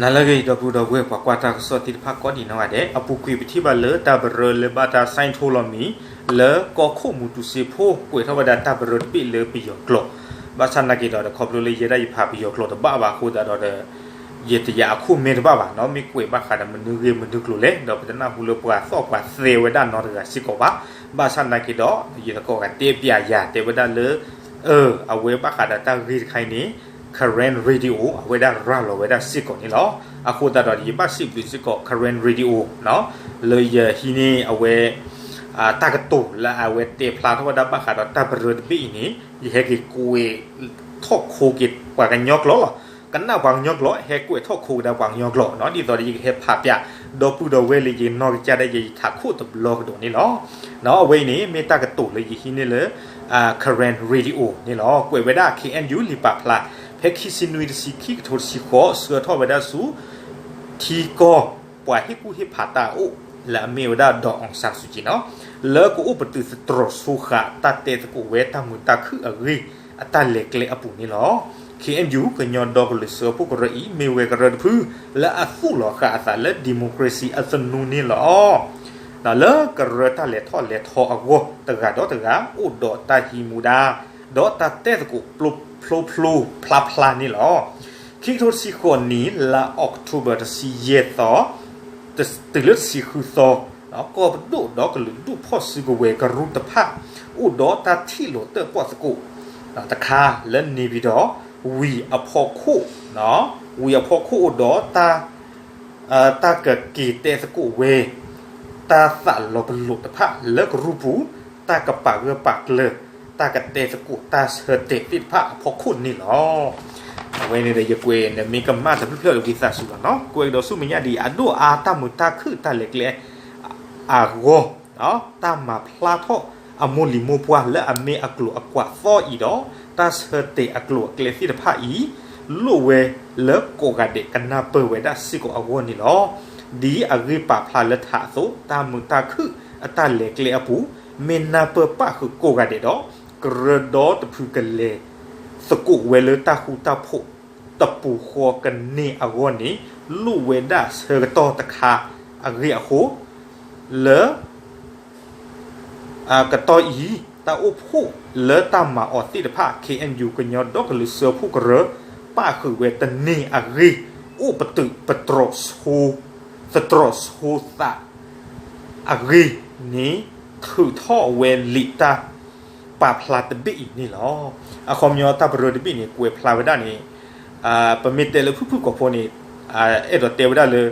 နၤလၢအဂ့ၤ ဒီပုၢ်ဒီဝဲၢ် ပှၤကွၢ်တၢ်ကစီၣ်သ့ၣ်တဖၣ်ကိးဒံးနီၢ်ဂၤဒဲး, အပူၤကွံာ်ပထံၣ်ဘၣ်လၢတၢ်ပရၢလၢဘၣ်တၢ် sign ထိလီၤမံၤ လၢကီၢ်ခိၣ်မူတူစ့ဖိ ကွဲးထီၣ်ဝဲဒၣ်တၢ်ပရၢတဘ့ၣ်လၢပယီၤကျိာ်, ဘၣ်ဆၣ်နာ်က့ဒီး ခီဖျိလၢယဲဒၣ်ယဖးပယီၤကျိာ်တဘၣ်ဘၣ်အဃိသတးဒီး ယတယာ်အခိၣ်မဲတဘၣ်ဘၣ်နီၤ, မ့ၢ်ကွဲးဘၣ်ဃးဒီးမနုၤဂ့ၢ်မနုၤကျိၤလဲၣ်, ဒီးပတနၢ်ဟူလၢပှၤသီၣ်ပှၤသဲဝဲဒၣ်နီတဂၤစ့ၢ်ကီးဘၣ်, ဘၣ်ဆၣ်နာ်က့ဒီး ယသကိးဂၤတဲပျးယၤ တဲဝဲဒၣ်လၢ အၢ အဝဲဘၣ်ဃးဒီးတၢ်ဂ့ၢ်တခါအံၤန့ၣ် Karen Radio အဝဲဒၣ်ရၤလီၤဝဲဒၣ်စ့ၢ်ကီးန့ၣ်လီၤ. အဃိသတးဒီး ယဘၣ်စံးဘျုးစ့ၢ်ကီး Karen Radio နီၤ, လၢယဟံးန့ၢ်အဝဲ တၢ်ကတိၤလၢအဝဲတဲဖျါထီၣ်ဝဲဒၣ်ဘၣ်ဃးဒီးတၢ်ပရၢတဘ့ၣ်အံၤန့ၣ် ယဟဲက့ၤကွဲးထီၣ်ခိက့ၤပှၤကညီကျိာ်လီၤ. ကနၣ်ပှၤကညီကျိာ် ဟဲကွဲးထီၣ်ခိကဒါပှၤကညီကျိာ်နီၤ, ဒ်သိးဒီးယကဟဲဖးပျး ဒီပုၢ်ဒီဝဲၢ်လၢယနီၢ်ကစၢ်ဒၣ်ယဲယထးခိၣ်တဘျီကဒီးန့ၣ်လီၤ. နီၤ အဝဲအံၤန့ၣ် မ့ၢ်တၢ်ကတိၤလၢယဟံးန့ၢ်လၢ Karen Radio န့ၣ်လီၤ. ကွဲးဝဲဒၣ် ခ့ၣ်အဲၣ်ယူၣ် လံာ်ပာ်ဖျါ ဖဲခံဆံနွံတဆံ ခံကထိတဆံဃိး ဆှၢထီၣ်ဝဲဒၣ်ဆူ ထံကီၢ်ပှၤဟ့ၣ်ကူၣ်ဟ့ၣ်ဖးတၢ်အအိၣ် လၢအမ့ၢ်ဝဲဒၣ် ဒီး အောင်ဆန်းစုကြည် နီၤ, လၢကအိၣ်ပတုာ်သတြီၤဆိဃာ်တၢ်တဲသကိးဝဲတၢ်မုာ်တၢ်ခုၣ်အဂ့ၢ် အတၢ်လဲၤကျဲအပူၤန့ၣ်လီၤ. ခ့ၣ်အဲၣ်ယူၣ် ကညီဒီကလုာ်စၢဖှိၣ်ကရၢအံၤ မ့ၢ်ဝဲကရၢတဖု လၢအသူၣ်လီၤဃာ်အသးလၢ democracy အသနူန့ၣ်လီၤ. လၢကရၢတၢ်လဲၤထီၣ်လဲၤထီအဂီၢ် တဂၤဒီးတဂၤ အိၣ်ဒီးတၢ်ဟံးမူဒါ ဒီးတၢ်တဲသကိးဖျိဖျိဖျါဖျါန့ၣ်လီၤ. ခံကထိတဆံဃိးနံၣ် လါအီးကထိဘၢၣ် တဆံယဲၢ်သီ တုၤလၢတဆံဃုသီ, ကီၢ်ပဒိၣ်ဒီးကလုာ်ဒူၣ်ဖီၣ်စုကဝဲၤကရူၢ်တဖၣ် အိၣ်ဒီးတၢ်ထံၣ်လိာ်တၢၣ်ပီၣ်သကိး တခါလၢ နေပြည်တော် ဝံၤအဖီခိၣ်, ဝံၤအဖီခိၣ်အိၣ်ဒီး တၢ်ကက့ၤတဲသကိးဝဲ တၢ်သးလီၤပလိာ်တဖၣ်လၢကရူၢ်ပူၤ, တၢ်ကပာ်ဂၢၢ်ပာ်ကျၢၤ, တၢ်ကတဲသကိးတၢ်ဆၢတဲာ်သ့ၣ်တဖၣ်အဖီခိၣ်န့ၣ်လီၤ. အဝဲန့ၣ်ဒီး ယကွဲးန့ၣ်မ့ၢ်ကမၣ်တဖျၢၣ်ဖျၢၣ်လၢဝံသးစူၤလီၤနီၤ. ကွဲးကဒီးဆူမဲာ်ညါဒ်အံၤ, အဒိၣ်အါတၢ်မုာ်တၢ်ခုၣ်တၢ်လဲၤကျဲ အဂီၢ်, တၢ်မၤဖျါထီၣ်အမိၢ်လံၤမိၢ်ပှၢ်လၢအမ့ၢ်အကျိၤအကွာ်သီအံၤဒီး တၢ်ဆၢတဲာ်အကျိၤအကျဲသ့ၣ်တဖၣ်အံၤ လိၣ်ဝဲလၢကိးဂၤဒဲးကနၢ်ပၢၢ်ဝဲဒၣ်စ့ၢ်ကီးအဂီၢ်န့ၣ်လီၤ. ဒ်အဂ့ၢ်ပာ်ဖျါလၢထးအသိး, တၢ်မုာ်တၢ်ခုၣ်အတၢ်လဲၤကျဲအပူၤ မ့ၢ်နၢ်ပၢၢ်ပၣ်ဃုာ်ကိးဂၤဒဲးဒီး ကရၢဒီတဖုကလဲၤသကိးဝဲလၢတၢ်ဃူတၢ်ဖိးတပူၤဃီကန့ၢ်အဂီၢ်န့ၣ် လိၣ်ဝဲဒၣ်ဆၢကတီၢ်တခါအဂ့ၢ်အဃိ လၢ ကတီၢ်အံၤ တၢ်အိၣ်ဖှိၣ်လၢတၢ်မၤအီၤသ့ၣ်တဖၣ် ခ့ၣ်အဲၣ်ယူၣ် ကညီဒီကလုာ်စၢဖှိၣ်ကရၢ ပၣ်ဃုာ်ဝဲတန့ၢ်အဂ့ၢ် အိၣ်ပတုာ်ပတြီၤဆိ သတြီၤဆိသး အဂ့ၢ်န့ၣ် ထုးထီၣ်ဝဲလံာ်တၢ်ပာ်ဖျါတဘ့ၣ်အံၤန့ၣ်လီၤ. အခီပညီတၢ်ပရၢတဘ့ၣ်န့ၣ် ကွဲးဖျါဝဲဒၣ်န့ၣ် ပမ့ၢ်တဲလၢဖုၣ်ဖုၣ်ကိာ်ဖိန့ၣ် အဲၣ်ဒိးတဲဝဲဒၣ်လၢ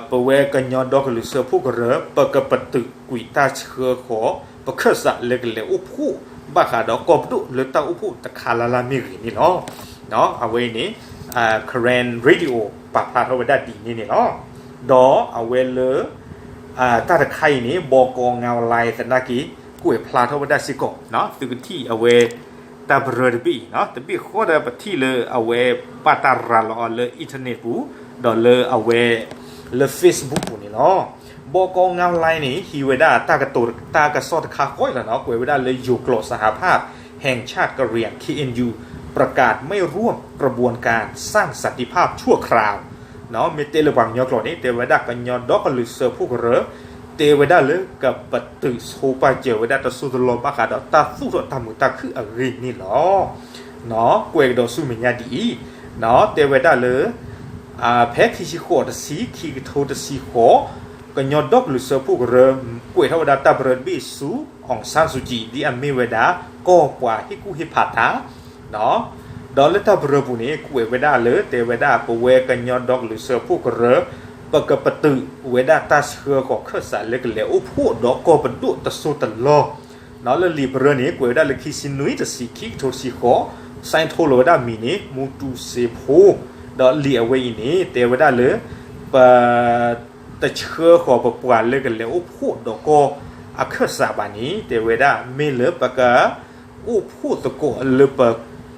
ပဝဲကညီဒီကလုာ်စၢဖှိၣ်ကရၢ ပကပတုာ်ကွံာ်တၢ်ဆှၢဃီၤ ပခၢၣ်စးလၢကလဲၤအိၣ်ဖှိၣ်ဘၣ်ဃးဒီးကီၢ်ပဒိၣ်လၢတၢ်အိၣ်ဖှိၣ်တခါလၢ်လၢ်မ့ၢ်ဂ့ၤန့ၣ်လီၤ. အဝဲအံၤန့ၣ် Karen Radio ပာ်ဖျါထီၣ်ဝဲဒၣ်ဒ်န့ၣ်န့ၣ်လီၤ. ဒီးအဝဲလၢ တၢ်တခါအံၤန့ၣ် ဘီကီငါလါသနာ်က့ ကွဲးဖျါထီၣ်ဝဲဒၣ်စ့ၢ်ကီး သုကထံၣ်အဝဲ တၢ်ပရၢတဘ့ၣ်အံၤ တဘ့ၣ်ဃီဒီးပထံၣ်လၢအဝဲဘၣ်တၢ်ရၤလီၤအီၤလၢ internet ပူၤ ဒီးလၢအဝဲ လၢ Facebook ပူၤန့ၣ်လီၤ. ဘီကီငါလါန့ၣ် ဟံးဝဲဒၣ်တၢ်ကတိၤတၢ်ကစီၣ်တခါဃီအံၤလီၤနီၤ, ကွဲးဝဲဒၣ်လၢ ယိၤကျိာ်စဟးဖၣ်แห่งชาติกะเหรี่ยง ခ့ၣ်အဲၣ်ယူၣ် ประกาศไม่ร่วมกระบวนการสร้างสันติภาพชั่วคราว မ့ၢ်တဲလၢပှၤကညီကျိာ်န့ၣ် တဲဝဲဒၣ်ကညီဒီကလုာ်စၢဖှိၣ်ကရၢ တဲဝဲဒၣ်လၢကပတုာ်ဆိပာ်စၢၤဝဲဒၣ်တစိၢ်တလီၢ်ဘၣ်ဃးဒီးတၢ်သူၣ်ထီၣ်တၢ်မုာ်တၢ်ခုၣ်အဂ့ၢ်န့ၣ်လီၤ. ကွဲးကဒီးဆူမဲာ်ညါဒ်အံၤ, တဲဝဲဒၣ်လၢ ဖဲခံဆံဃိးတဆံ ခံကထိတဆံဃိး ကညီဒီကလုာ်စၢဖှိၣ်ကရၢ ကွဲးထီၣ်ဝဲဒၣ်တၢ်ပရၢတဘ့ၣ်ဆူ အောင်ဆန်းစုကြည် ဒ်အမ့ၢ်ဝဲဒၣ် ကီၢ်ပှၤဟ့ၣ်ကူၣ်ဟ့ၣ်ဖးတၢ် ဒီးလၢတၢ်ပရၢပူၤန့ၣ် ကွဲးဝဲဒၣ်လၢ တဲဝဲဒၣ်ပဝဲကညီဒီကလုာ်စၢဖှိၣ်ကရၢ ပကပတုာ်ဝဲဒၣ်တၢ်ဆှၢဃီၤခၢၣ်စးလၢကလဲၤအိၣ်ဖှိၣ်ဒီးကီၢ်ပဒိၣ်တစိၢ်တလီၢ် လၢလံာ်ပရၢန့ၣ် ကွဲးဝဲဒၣ်လၢခံဆံနွံတဆံ ခံကထိတဆံဃိး sign ထိလီၤဝဲဒၣ်မံၤန့ၣ် မူတူစ့ဖိ ဒီးလံာ်အဝဲအံၤန့ၣ် တဲဝဲဒၣ်လၢ ပ တဆှၢဃီၤပပှၤလၢကလဲၤအိၣ်ဖှိၣ်ဒီးကီၢ်အခၢၣ်စးဘၣ်န့ၣ် တဲဝဲဒၣ် မ့ၢ်လၢပက အိၣ်ဖှိၣ်သကိးလၢပ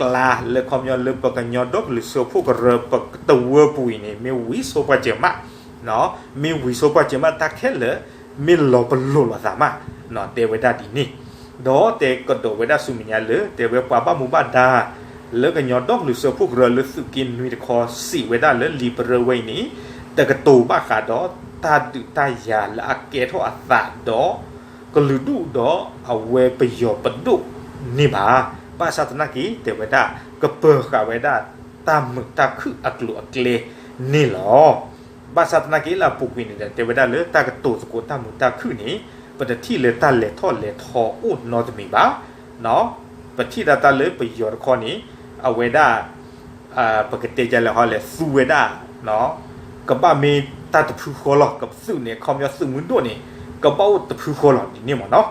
ကျါ လၢခီပညီလၢပကညီဒီကလုာ်စၢဖှိၣ်ကရၢ ပတဝၢပူၤအံၤန့ၣ် မ့ၢ်ဝံၤဆိပာ်စၢၤမး, မ့ၢ်ဝံၤဆိပာ်စၢၤမး တၢ်ခဲလၢာ် မ့ၢ်လီၤပလိာ်လိာ်သးမး, တဲဝဲဒၣ်ဒ်န့ၣ်, ဒီးတဲကဒီးဝဲဒၣ်ဆူမဲာ်ညါလၢ တဲဝဲပှၤဘၣ်မူဘၣ်ဒါ လၢကညီဒီကလုာ်စၢဖှိၣ်ကရၢလၢသုးက့နွံတခီစံးဝဲဒၣ်လၢလံာ်ပရၢဝဲအံၤန့ၣ် တကတိၤဘၣ်ဃးဒီးတၢ်ဒုးတၢ်ယၤလၢအကဲထီၣ်အသးဒီး ကလုာ်ဒူၣ်ဒီးအဝဲပယီၤပဒိၣ်န့ၣ်ဘၣ်. ဘၣ်ဆၣ်သနာ်က့ တဲဝဲဒၣ် ကပၢၤဃာ်ဝဲဒၣ်တၢ်မုာ်တၢ်ခုၣ်အကျိၤအကျဲန့ၣ်လီၤ. ဘၣ်ဆၣ်သနာ်က့လၢအပူၤကွံာ်န့ၣ်ဒီး တဲဝဲဒၣ်လၢတၢ်ကတိၤသကိးတၢ်မုာ်တၢ်ခုၣ်န့ၣ် ပတထံၣ်လၢတၢ်လဲၤထီၣ်လဲၤထီအိၣ်နီတမံၤဘၣ်. ပထံၣ်ဒၣ်တၢ်လၢပယီၤတခီန့ၣ် အဝဲဒၣ် ပကတဲဒ်လဲၣ်ဟီလဲၣ် သူဝဲဒၣ် ကဘၣ်မ့ၢ်တၢ်တဖုဃီလီၤ. ကသုးန့ၣ် အခီပညီသုးမုၢ်ဒိၣ်န့ၣ် ကဘၣ်အိၣ်တဖုဃီလီၤဒ်န့ၣ်မ့ၢ်နီၤ.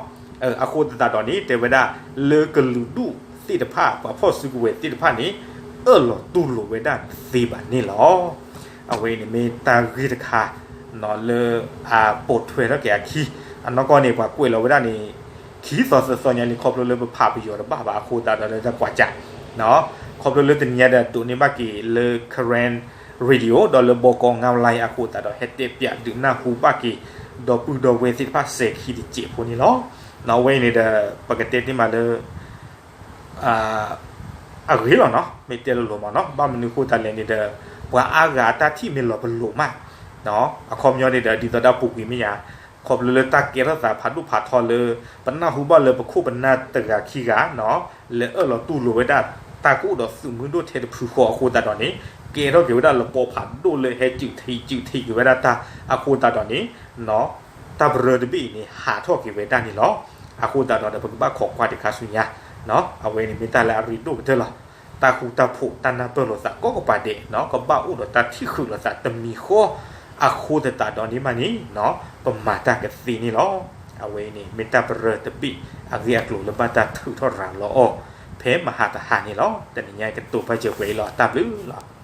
အဃိသတးဒီးန့ၣ် တဲဝဲဒၣ်လၢကလုာ်ဒူၣ်သ့ၣ်တဖၣ် ပှၤဖီၣ်စုကဝဲၤသ့ၣ်တဖၣ်န့ၣ် အၢၣ်လီၤတူၢ်လိာ်ဝဲဒၣ်တသ့ဘၣ်န့ၣ်လီၤ. အဝဲအံၤန့ၣ်မ့ၢ်တၢ်ဂ့ၢ်တခါ လၢအပိာ်ထွဲထီၣ်က့ၤအခံ အနီၢ်ကီၢ်န့ၣ် ပှၤကွဲးလီၤဝဲဒၣ်န့ၣ် ခံသီသၢသီညါလံ ခီဖျိလၢပဖးပယီၤတဘၣ်ဘၣ်အဃိသတးဒီးလၢတၢ်ကွၢ်ကၢ် ခီဖျိလၢတနံၤညါဒီးဒိးန့ၢ်ဘၣ်က့ၤလၢ Karen Radio ဒီးလၢ Bogor Online အဃိသတးဒီး ဟဲတဲပၠးဒုးနၢ်ဟူဘၣ်က့ၤ ဒီပုၢ်ဒီဝဲၢ်သ့ၣ်တဖၣ်စဲၤခံတစဲးဖိန့ၣ်လီၤ. အဝဲအံၤန့ၣ်ဒီး ပကတဲတ့ၢ်မးလၢ အဂ့ၤလီၤနီၤ မ့ၢ်တဲလိၤလိၤမးနီၤ ဘၣ်မနုၤအဃိသတးလဲၣ်န့ၣ်ဒီး ပှၤအါဂၤအတၢ်ထံၣ်မ့ၢ်လီၤပလိာ်မး အခီပညီန့ၣ်ဒီး ဒ်သိးဒၣ်ပူၤကွံာ်မ့ၢ်ယါ ခီဖျိလၢတၢ်ကဲထီၣ်သးဖးဒိၣ်ဖးထီလၢ ပနၢ်ဟူဘၣ်လၢပခိၣ်ပနၢ်တဂၤခံဂၤ လဲၤအၢၣ်လီၤတူၢ်လိာ်ဝဲဒၣ် တၢ်ကအိၣ်ဒီးသုးမုၢ်ဒိၣ်ထဲတဖုဃီအဃိသတးဒီးန့ၣ် ကဲထီၣ်က့ၤဝဲဒၣ်လပီဖးဒိၣ်လၢဟဲစုးထံးစုးထံးက့ၤဝဲဒၣ်တၢ်အဃိသတးဒီးန့ၣ် တၢ်ပရၢတဘ့ၣ်အံၤန့ၣ် ဟးထီၣ်က့ၤဝဲဒၣ်န့ၣ်လီၤ. အဃိသတးဒီး ပကဘၣ်ခိးကွၢ်တခါဆူညါ အဝဲန့ၣ်မ့ၢ်တၢ်လၢအရ့ဒိၣ်ကတၢၢ်လီၤ. တၢ်ဃူတၢ်ဖိးတၢ်နၢ်ပၢၢ်လိာ်သးကိးကပၤဒဲး ကဘၣ်အိၣ်ဒီးတၢ်ထံၣ်ဃုာ်လိာ်သးတမံၤဃီ အဃိသတးဒီးန့ၣ်မးန့ၣ် ပမၤတၢ်ကသ့န့ၣ်လီၤ. အဝဲအံၤန့ၣ် မ့ၢ်တၢ်ပရၢတဘ့ၣ်အဂ့ၢ်အကျိၤလၢဘၣ်တၢ်ထုးထီၣ်ရၤလီၤအီၤ ဖဲမဟါတဟါန့ၣ်လီၤ. တနံၤညါကတိၤဘၣ်စၢၤပှဲၤအံၤလီၤ. တၢ်ဘျုးလီၤ.